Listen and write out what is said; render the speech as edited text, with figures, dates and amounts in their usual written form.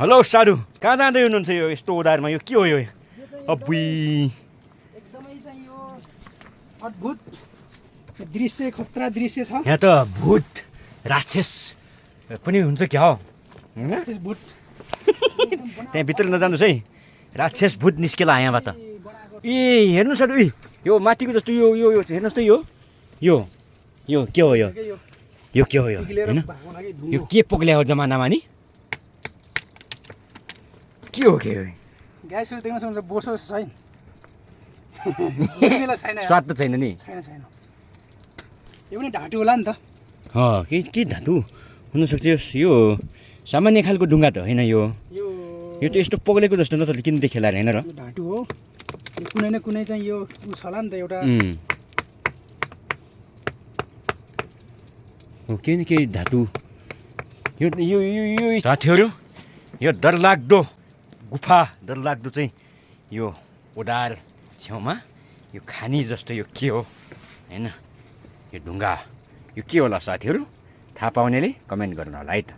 Hello साधु, कहाँ जाँदै हुनुहुन्छ यो यस्तो उधारमा? यो के हो यो? अबुई एकदमै चाहिँ यो अद्भुत दृश्य, खतरा दृश्य छ। यहाँ त भूत राक्षस पनि हुन्छ क्या हो? राक्षस भूत त्यहाँ भित्र नजानुहोस् है, राक्षस भूत निस्केला यहाँबाट। ए हेर्नुहोस् साधु, यो माथिको जस्तो यो यो यो हेर्नुहोस् त, यो यो यो के हो? यो यो के हो? यो होइन, यो के पोक्ल्या हो जमानामा नि? के हो के हो? ग्यास देख्न सक्नुहुन्छ, बोसो छैन। छैन, स्वाद त छैन नि। छैन छैन। यो पनि ढाँटु होला नि त। के धातु हुनसक्छ? यो सामान्य खालको ढुङ्गा त होइन यो। यो त यस्तो पग्लेको जस्तो न त किन देखेला होइन र? यो ढाँटु हो। यो कुनै न कुनै चाहिँ यो उ छ होला नि त एउटा। हो केही न केही धातु। यो यो यो यो साथीहरू, यो डरलाग्दो गुफा, डरलाग्दो चाहिँ यो उडार छेउमा यो खानी जस्तो यो के हो होइन? यो ढुङ्गा यो के होला साथीहरू? थाहा पाउनेले कमेन्ट गर्नु होला है त।